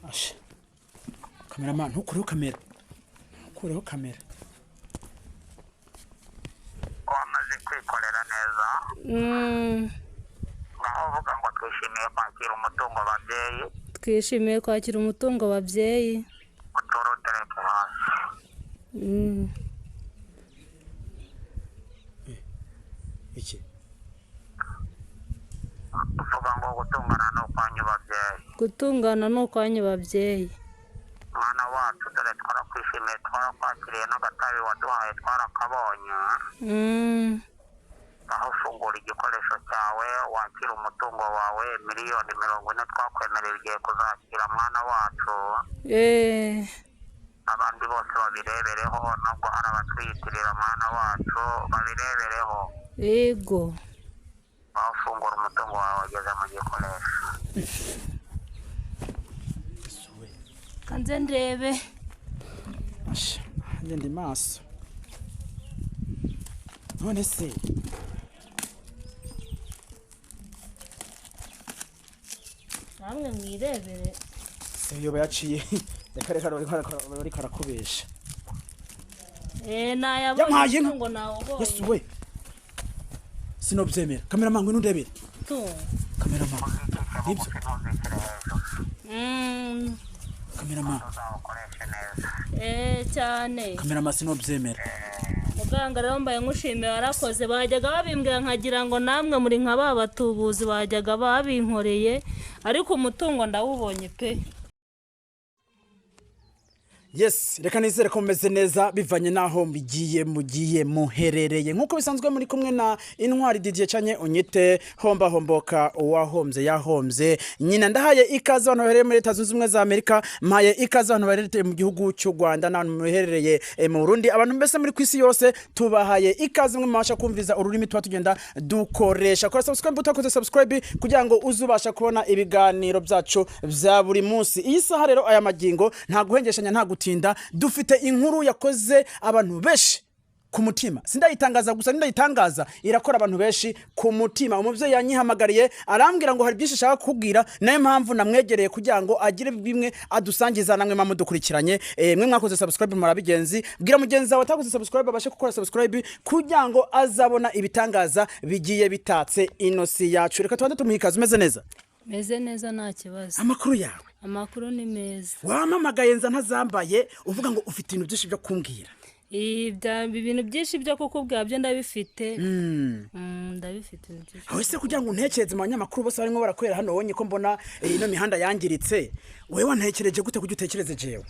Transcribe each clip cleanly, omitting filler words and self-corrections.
Asha, cameraman, ntukureho kamera, ntukureho kamera. Wamaze kwikorera neza. Ngaho uvuga ngo twishimiye kwakira umutungo, babyeyi. Twishimiye kwakira umutungo, babyeyi. Uture utereke hasi. Iki? Uvuga ngo gutungana ni ukwanyu, babyeyi. Gutungana ni ukwanyu, babyeyi. Mwana wacu, dore twarakwishimiye, twarakwakiriye, n'agatabi waduhaye twarakabonye. Aho ufungura igikoresho cyawe, wakira umutungo wawe, miliyoni 40 twakwemerera igihe kuzakira, mwana wacu. Abandi bose babirebereho, nubwo hari abatwiyitirira, mwana wacu, babirebereho. Yego. Aho ufungura umutungo wawe wageze mu gikoresho. Yesu we! Kanze ndebe. Asha, nanjye ndi maso. None se Namwe mwirebere. Se yoba yaciye? Reka reka, bariko arakubesha. Nayabonye. Yampaye inka. Umutungo nawubonye. Yesu we, sinobyemera! Cameraman, ngwino undebere. Umutungo. Cameraman, nibyo? Ntuzishyire hejuru. Cameraman. Uzawukoreshe neza. Cyane. Cameraman, sinobyemera. Muganga rero, mbaye nkushimiye, warakoze. Bajyaga babimbwira nkagira ngo namwe muri nka ba batubuzi bajyaga babinkoreye, ariko umutungo ndawubonye pe. Yes, reka nizere ko mumeze neza bivanye n'aho mugiye muherereye. Nk'uko bisanzwe, muri kumwe na Intwari Didier, canye unyite Homba Homboka, uwahombye yahombye nyina. Ndahaye ikaze abantu baherereye muri Leta Zunze Ubumwe za Amerika, mpaye ikaze abantu baherereye mu gihugu cy'u Rwanda n'abantu muherereye mu Burundi, abantu mbese muri ku isi yose tubahaye ikaze. Mwe mubasha kumviriza ururimi tuba tugenda dukoresha, kora subscribe utakoze subscribe kugira ngo uzubasha kubona ibiganiro byacu bya buri munsi. Iyi saha rero, aya magingo, nta guhengeshanya, nta gutinda, dufite inkuru yakoze abantu benshi ku mutima. Sindayitangaza gusa, nindayitangaza irakora abantu benshi ku mutima. Umubyeyi yanyihamagariye arambwira ngo hari byinshi ashaka kukubwira, nayo mpamvu namwegereye kugira ngo agire bimwe adusangiza namwe mudukurikiranye. Mwe mwakoze subscribe murabigenzi, bwira mugenzi wawe atakoze subscribe abashe gukora subscribe kugira ngo azabona ibitangaza bigiye bitatse ino si yacu. Reka tubanze tumuhe ikaze. Umeze neza? Meze neza, nta kibazo. Amakuru yawe? Amakuru ni meza. Wampamagaye nza ntazambaye, uvuga ngo ufite ibintu byinshi byo kumbwira. Ibintu byinshi byo kukubwira byo ndabifite. Ndabifite ibintu byinshi. Aho se kugira ngo untekereze mu banyamakuru bose barimo barakorera hano wonye ko mbona ino mihanda yangiritse, wowe wantekereje gute kugira utekereze jewe?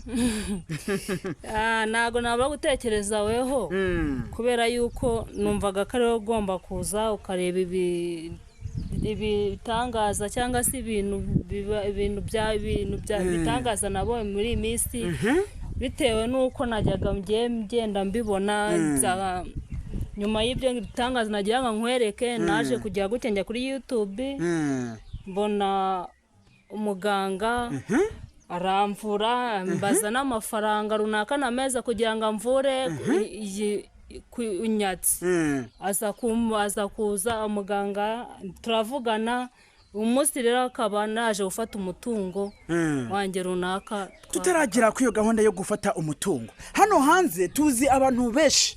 Ah, ntabwo nabura gutekereza weho, kubera yuko numvaga ko ariwe ugomba kuza ukareba ibitangaza cyangwa se ibintu biba ibintu bya bitangaza nabonye muri iyi minsi, bitewe n'uko najyaga ngenda mbibona. Nyuma y'ibyo bitangaza nagira ngo nkwereke, naje kujya gutya njya kuri YouTube, mbona umuganga aramvura, mbaza n'amafaranga runaka nameza kugira ngo amvure iyi inyatsi. Aza kuza umuganga, turavugana. Umunsi rero akaba naje gufata umutungo wanjye runaka. Tutaragera kuri iyo gahunda yo gufata umutungo, hano hanze tuzi abantu benshi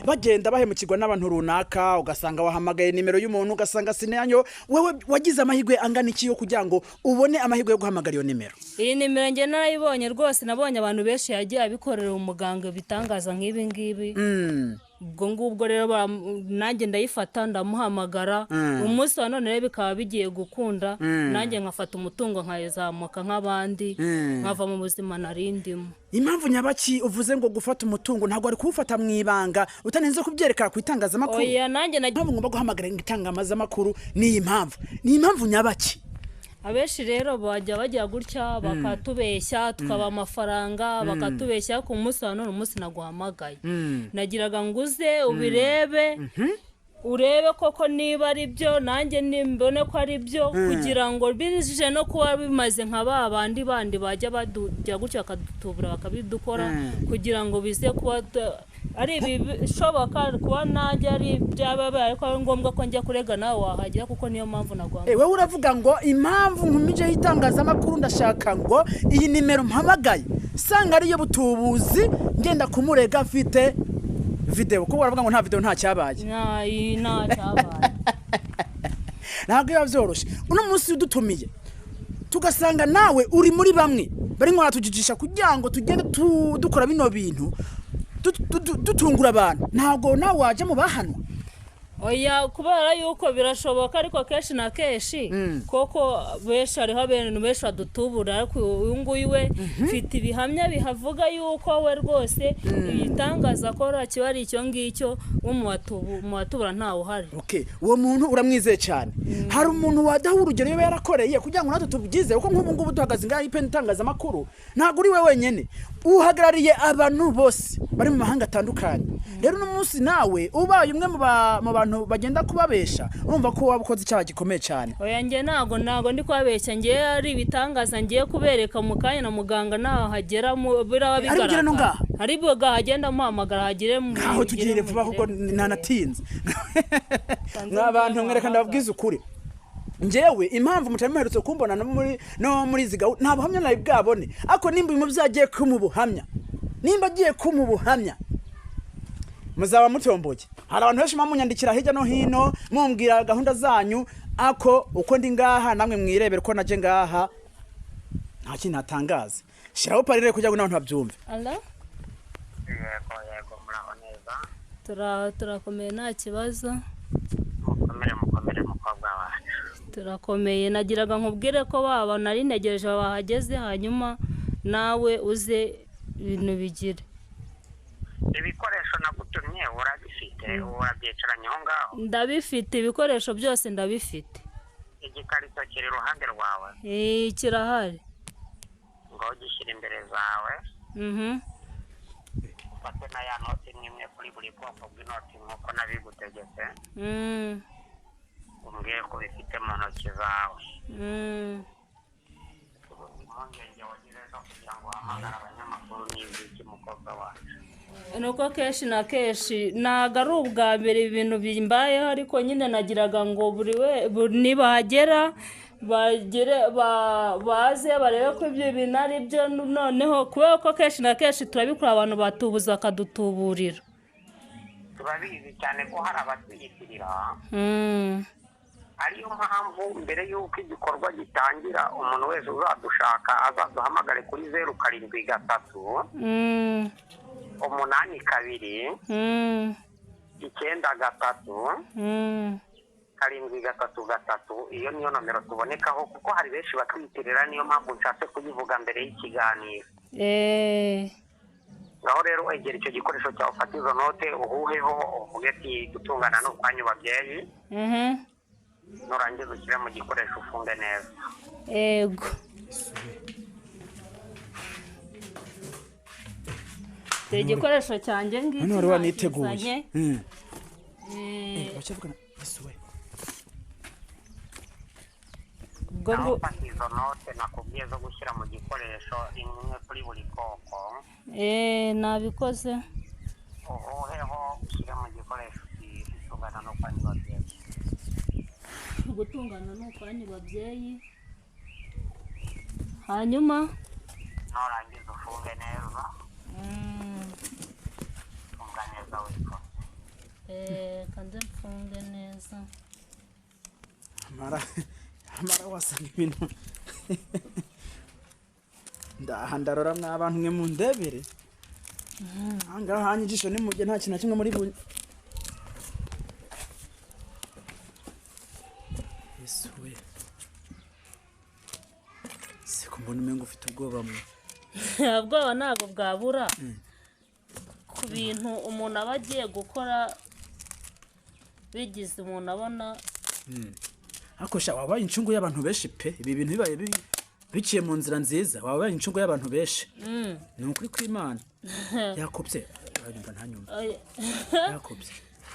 bagenda bahemukirwa n'abantu runaka, ugasanga wahamagaye nimero y'umuntu ugasanga sinayo. Wowe wagize amahirwe angana iki yo kugira ngo ubone amahirwe yo guhamagara iyo nimero? Iyi nimero njye narayibonye rwose. Nabonye abantu benshi yagiye abikorera umuganga ibitangaza nk'ibi ngibi. Ubwo ngubwo rero nanjye ndayifata, ndamuhamagara. Umunsi wa none rero bikaba bigiye gukunda, nanjye nkafata umutungo, nkazamuka nk'abandi, nkava mu buzima nari ndimo. Impamvu nyabaki uvuze ngo gufata umutungo, ntabwo wari kuwufata mu ibanga utarinze kubyerekana ku itangazamakuru? Oya, nanjye Impamvu ngomba guhamagara itangazamakuru ni iyi mpamvu, ni impamvu nyabaki? Abenshi rero bajya bajya gutya bakatubeshya, tukaba amafaranga bakatubeshya. Ku munsi wa none, umunsi naguhamagaye, nagiraga ngo uze ubirebe. Urebe koko niba ari byo, nanjye nimbone ko ari byo, kugira ngo bije no kuba bimaze nka ba bandi bandi bajya badujya gutya bakadutubura bakabidukora, kugira ngo bize kuba ari ibishoboka kuba nanjye ari byaba bibaye ko ari ngombwa ko njya kurega nawe wahagera, kuko niyo mpamvu naguhamagaye. Wowe uravuga ngo impamvu nkumijeho itangazamakuru, ndashaka ngo iyi nimero mpamagaye sanga ariyo butubuzi, ngenda kumurega mfite video, kuko baravuga ngo nta video nta cyabaye. Nta nta cyabaye. Ntabwo biba byoroshye. Uno munsi udutumiye tugasanga nawe uri muri bamwe barimo baratujijisha kugira ngo tugende dukora bino bintu dutungura abantu, ntabwo nawe wajya mu bahanwa? Oya, kubera yuko birashoboka, ariko kenshi na kenshi koko benshi, hariho abantu benshi badutubura, ariko uyu nguyu we mfite ibihamya bihavuga yuko we rwose ibitangaza akora kiba ari icyo ngicyo, wo mu batubura ntawe uhari. Okay, uwo muntu uramwizeye cyane. Hari umuntu wadaha urugero iyo yarakoreye kugira ngo natwe tubyize, kuko nk'ubu ngubu duhagaze ngaha ipeni itangazamakuru, ntabwo uri we wenyine, uhagarariye abantu bose bari mu mahanga atandukanye. Rero uno munsi nawe ubaye umwe mu bantu bagenda kubabesha, urumva ko waba ukoze icyaha gikomeye cyane. Oya, njye ntabwo ndi kubabeshya, njye ari ibitangaza ngiye kubereka mu kanya, na muganga nahagera biraba Ari bugere no bigaragara. ngaha? Ari bwahagenda amuhamagara hagire mu Ngaho tugire vuba kuko nanatinze. Mwa bantu mwereka, ndababwiza ukuri, njyewe impamvu mutari muherutse kumbona no muri izi gahunda, nta buhamya nari bwabone, ariko nimba uyu mubyeyi agiye kumpa ubuhamya, nimba agiye kumpa ubuhamya, muzaba mutomboye. Hari abantu benshi munyandikira hirya no hino mumbwira gahunda zanyu, ako uko ndi ngaha namwe mwirebera uko naje ngaha, nta kintu natangaza. Shyiraho parire kugira ngo n'abantu babyumve. Allo? Yego yego, muraho neza? Turakomeye, nta kibazo. Mukomere mukomere, mukobwa wacu. Turakomeye. Nagiraga nkubwire ko baba nari ntegereje bahageze, hanyuma nawe uze ibintu bigire. Ibikoresho nagutumye urabifite? Urabyicaranye aho ngaho? Ndabifite, ibikoresho byose ndabifite. Igikarito kiri iruhande rwawe? Eh, kirahari. Ngo gishyire imbere zawe. Ufate na ya noti imwe imwe kuri buri bwoko bw'inoti nk'uko nabigutegetse. Umbwire ko ubifite mu ntoki zawe. Impungenge wagize zo kugira ngo uhamagare abanyamakuru ni iziki, mukobwa wacu? Nuko kenshi na kenshi, ntabwo ari ubwa mbere ibintu bimbayeho, ariko nyine nagiraga ngo buri we nibahagera bagere baze barebe ko ibyo bintu ari byo. Noneho kubera ko kenshi na kenshi turabikora, abantu batubuza bakadutuburira. Turabizi cyane ko hari abatwiyitirira, ariyo mpamvu mbere y'uko igikorwa gitangira, umuntu wese uzadushaka azaduhamagare kuri 073 82 93 733. Iyo niyo nomero tubonekaho, kuko hari benshi batwiyitirira, niyo mpamvu nshatse kuyivuga mbere y'ikiganiro. Ngaho rero egera icyo gikoresho cyawe, ufate izo note, uhuheho, uvuge ati: "Gutungana ni ukwanyu babyeyi." Nurangiza ushyire mu gikoresho, ufunge neza. Ego. Dore igikoresho cyanjye ngiki. Hano wari waniteguye. Nakizanye. Baracyavugana. Yesu we! Ubwo Naho ufata izo note nakubwiye zo gushyira mu gikoresho, imwe kuri buri bwoko. Nabikoze. Uhuheho, ushyire mu gikoresho, gutungana no kwanyu babyeyi. Gutungana ni ukwanyu babyeyi, hanyuma Nurangiza ufunge neza. Funga neza witonze. Kanze mfunge neza. Amara amara, wasanga ibintu ndaha ndarora mwa bantu mwe mundebere ahangaha hanya ijisho nimujye, nta kintu na kimwe muri bu. Yesu we, siko mbona umengo ufite ubwoba mwe? Ubwoba ntabwo bwabura ku bintu umuntu aba agiye gukora, bigize umuntu abona. Ariko sha, wabaye incungu y'abantu benshi pe. Ibi bintu bibaye biciye mu nzira nziza, wabaye incungu y'abantu benshi. Ni ukuri kw'Imana. Yakobye, aranyumva ntanyumva? Oya. Yakobye.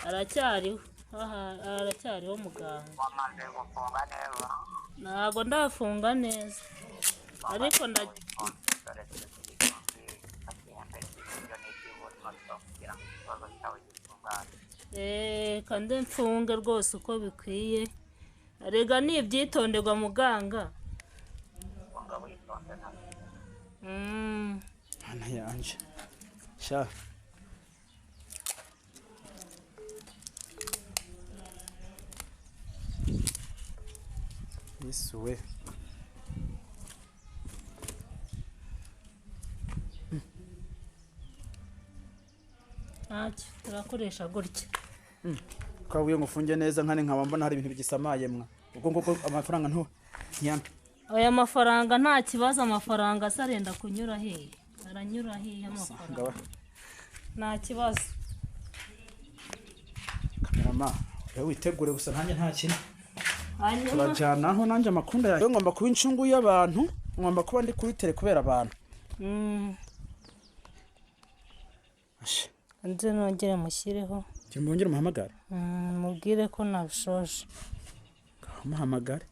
Aracyariho. Aha aracyariho muganga. Wamaze gufunga neza? Ntabwo ndafunga neza, ariko nda Dore turi ku gicumbi, igihembe cy'ibyo ni iby'ibumoso kugira ngo ikibazo cyawe gitungane. Kandi mfunge rwose uko bikwiye. Rega ni ibyitonderwa muganga. Funga witonze nta Mana yanje sha. Yesu we. Ntacyo, turakoresha gutya. Twabwiye ngo ufunge neza nkane nkaba mbona hari ibintu bigisamaye mwa. Ubwo ngubwo amafaranga nto ntiyampe. Aya mafaranga nta kibazo, amafaranga se arenda kunyura hehe? Aranyura hehe amafaranga? Ngaba Nta kibazo. kamerama, wowe witegure gusa, nanjye nta kintu. Hanyuma Turajyanaho nanjye amakunda yawe. Ngomba kuba incungu y'abantu, ngomba kuba ndi kuri tele kubera abantu. Ashe. Nze nongere mushyireho. Gira mwongere umuhamagare. Mubwire ko nabishoje. Umuhamagare.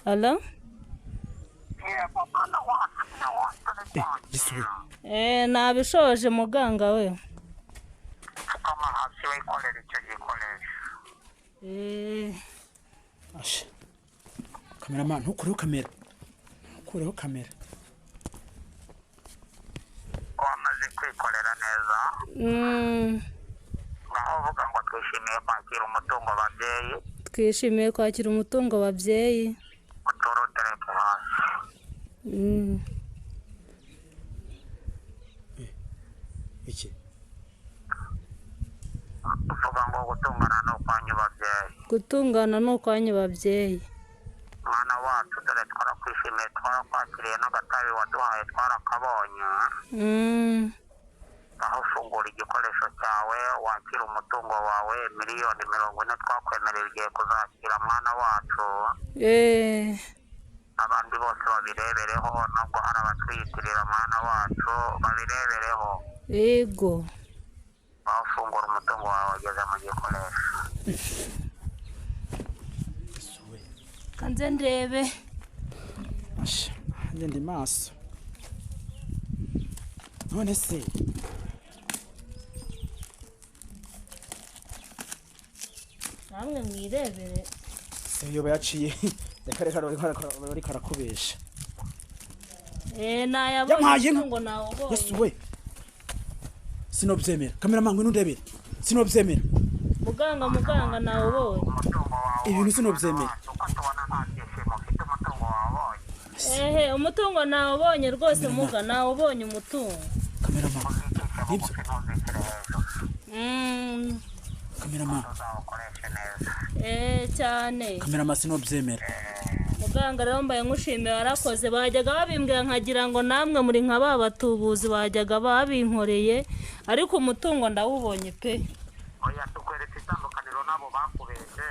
Alo. Yego mwana wacu, mwana wacu ni Yesu we. Nabishoje muganga we. Pfukama hasi wikorere icyo gikoresho. Ashe. Kameramani, ntukureho kamera. Ntukureho kamera. Wamaze kwikorera neza? Ngaho uvuga ngo twishimiye kwakira umutungo babyeyi. Twishimiye kwakira umutungo babyeyi. Uture utereke hasi. Iki? Uvuga ngo gutungana ni ukwanyu babyeyi. Gutungana ni ukwanyu babyeyi. Mwana wacu, dore twarakwishimiye, twarakwakiriye, n'agatabi waduhaye twarakabonye. Aho ufungura igikoresho cyawe wakira umutungo wawe 40 miliyoni twakwemereye ugiye kuzakira mwana wacu. Abandi bose babirebereho, nubwo hari abatwiyitirira mwana wacu, babirebereho. Yego. Aho ufungura umutungo wawe wageze mu gikoresho. Yesu we. Kanze ndebe. Ashe, nanjye ndi maso. None se Namwe mwirebere. Se yoba yaciye? Reka reka, bariko arakubesha. Nayabonye. Yampaye inka. Umutungo nawubonye. Yesu we, sinobyemera. Kameramani, ngwino undebere, sinobyemera. Muganga, muganga, nawubonye. Umutungo wawe Ibintu sinobyemera. Uko tubona nta byishimo ufite, umutungo wabonye? Ehe, umutungo nawubonye rwose muga, nawubonye umutungo. Kameramani. Uzicishe Nibyo. bugufi, ntuzishyire hejuru. Kameramani. Uzawukoreshe neza. Cyane. Kameramani, sinobyemera. Muganga rero mbaye nkushimiye, warakoze. Bajyaga babimbwira nkagira ngo namwe muri nka ba batubuzi bajyaga babinkoreye, ariko umutungo ndawubonye pe. Oya, tukweretse itandukaniro n'abo bakubeshye.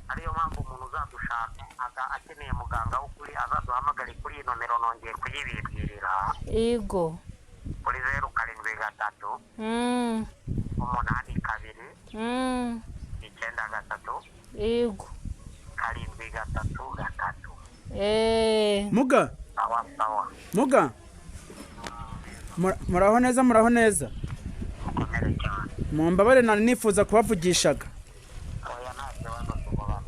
Ariyo mpamvu umuntu uzadushaka akeneye muganga w'ukuri azaduhamagare kuri iyi nomero nongeye kuyibibwirira. Yego. Kuri 073 82 93 Yego. 733. Muga. Sawa sawa. Muga. Muraho neza, muraho neza. Mukomere cyane. Mumbabare, nari nifuza kubavugishaga. Oya, nta kibazo, tugubane.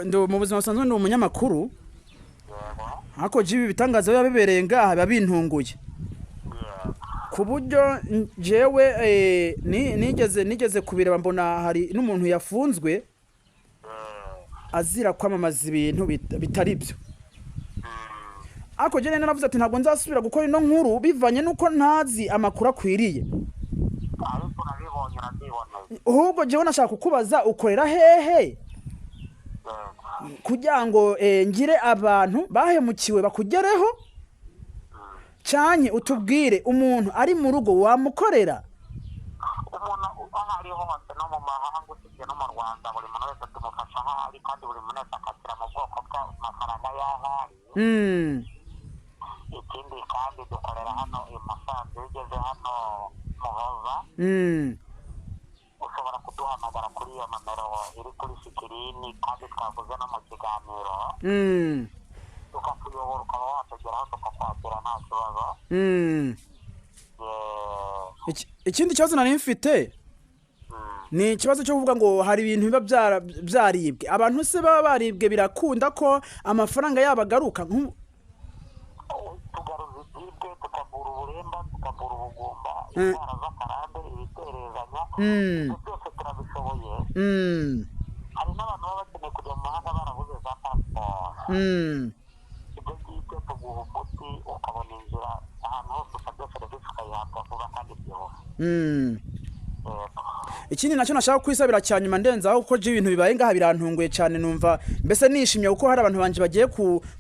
Ndu mu buzima busanzwe ndi umunyamakuru. Yego. Ariko jibi ibitangaza biba bibereye ngaha biba bintunguye. Yego. Ku buryo njyewe nigeze kubireba mbona hari n'umuntu yafunzwe azira kwamamaza ibintu bitari byo. Ariko njyewe naravuze ati ntabwo nzasubira gukora ino nkuru bivanye n'uko ntazi amakuru akwiriye. Ariko urabibonye, urabyiboneye. Ahubwo njyewe nashaka kukubaza, ukorera hehe? Yego. Kugira ngo ngire abantu bahemukiwe bakugereho cyane, utubwire umuntu ari mu rugo wamukorera. Umuntu aho ari hose, no mu mahanga, usibye no mu Rwanda, buri muntu wese tumufasha aho ari, kandi buri muntu wese akakira mu bwoko bw'amafaranga y'aho ari. Ikindi kandi dukorera hano i Musanze. Iyo ugeze hano Muhoza, ushobora kuduhamagara kuri iyo nomero iri kuri sikirini kandi twavuze no mu kiganiro, tukakuyobora ukaba watugeraho tukakwakira nta kibazo. Ikindi kibazo nari mfite ni ikibazo cyo kuvuga ngo hari ibintu biba byaribwe. Abantu se baba baribwe, birakunda ko amafaranga yabo agaruka? Tugaruza ibyibwe, tukavura uburemba, tukavura ubugumba, indwara z'akarande, ibiterezanya, ibyo byose turabishoboye. Hari n'abantu baba bakeneye kujya mu mahanga barabuze za pasiporo. Ibyo ngibyo tuguha umuti ukabona inzira ahantu hose usabye serivisi ukayihabwa vuba kandi byihuse. Yego. Ikindi nacyo nashaka kwisabira cya nyuma ndenzaho, kuko je ibintu bibaye ngaha birantunguye cyane, numva mbese nishimye kuko hari abantu banje bagiye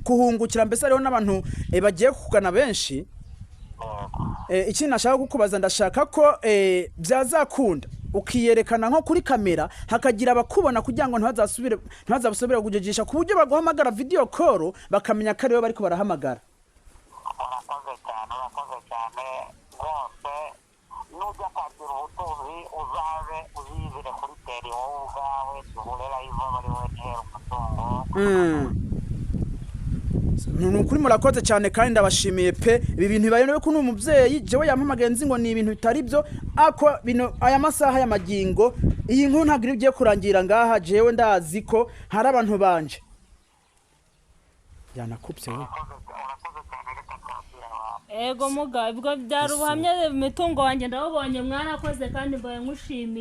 kuhungukira, mbese hariho n'abantu bagiye kugana benshi. Yego. Ikindi nashaka kukubaza, ndashaka ko byazakunda ukiyerekana nko kuri kamera, hakagira abakubona, kugira ngo ntibazasubire kujijisha, ku buryo baguhamagara video call bakamenya ko ariwe bariko barahamagara. Urakoze cyane, urakoze cyane rwose. Nujya kwakira ubutunzi uzabe uziyizire kuri teri wowe ubwawe, duhure live, bari we ntera umutungo. Ni ukuri murakoze cyane kandi ndabashimiye pe. Ibi bintu bibaye ko ni umubyeyi jewe yampamagaye nzi ngo ni ibintu bitari byo, ako bino aya masaha y'amagingo iyi nkuru ntabwo iri bugiye kurangira ngaha. Jewe ndazi ko hari abantu banje yanakubye we. Urakoze cyane, reka twakira abantu. Ego muga, ubwo byari ubuhamya, imitungo wanjye ndawubonye, mwarakoze kandi mbaye nkushimiye.